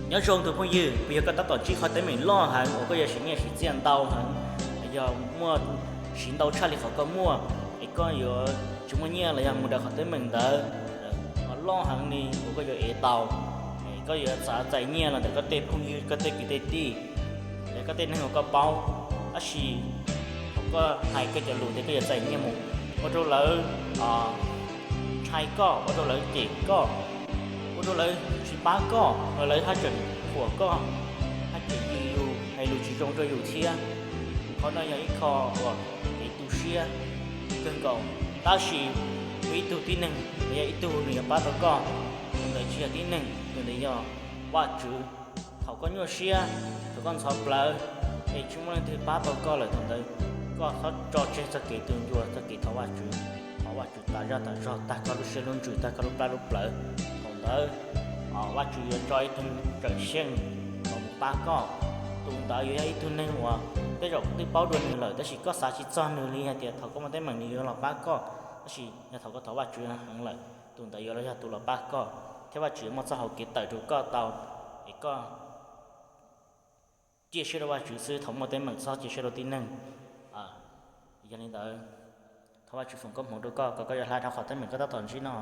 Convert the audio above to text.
Nyob zoo tus phooj ywg, puas yog koj tab tom ntsib qhov teeb meem loj heev uas koj yuav siv nyiaj siv txiaj ntau heev, yog muaj siv ntau tshaj li qhov koj muaj, es koj yuav tsis muaj nyiaj los yog mus raws qhov teeb meem ntawd loj heev li uas koj yuav ev tau. Koj yuav xav txais nyiaj los ntawm koj tej phooj ywg, koj tej kwv tej tij, los koj tej neeg uas koj paub, tab sis thaum koj hais koj cov lus tias koj yuav txais nyiaj mus, ua rau lawv ntshai koj, ua rau lawv cem koj, ua rau lawv tsis pab koj, los lawv haj tseem thuam koj, haj tseem yws yus, hais lus tsis zoo rau yus thiab. Qhov no yog ib qho uas kev tu siab kawg nkaus. Tab sis muaj ib tug tib neeg los yog ib tug nws yuav pab tau koj, tus ntawd tsis yog tib neeg, tus ntawd yog Vajtswv. Thaum koj nyuaj siab, thaum koj ntxhov plawv, es tsis muaj leej twg pab tau koj lawm, thaum ntawd koj txhob tso tseg txoj kev tu ncua, txoj kev thov Vajtswv. Thov Vajtswv tas zaj tas zog, tag koj lub siab lub ntsws, tag koj lub plab lub plawv. Thaum ntawd Vajtswv yuav tso ib tug tseem xyeej los mus pab koj. Tus ntawd yuav yog ib tug neeg uas tej zaum koj twb paub dua nws lawm, tab sis koj xav tsis txog nws li hais tias thaum koj muaj teeb meem nws yuav los pab koj, tab sis yog thaum koj thov Vajtswv heev lawm, tus ntawd yuav los yog tus los pab koj, thiab Vajtswv yuav muaj txoj hau kev tawm rau koj tau, es koj cia siab rau Vajtswv xwb, thaum muaj teeb meem txhob cia siab rau tib neeg. Yog li ntawd, thov Vajtswv foom koob hmoov rau koj kom koj yuav hla dhau qhov teeb meem koj tab tom ntsib no.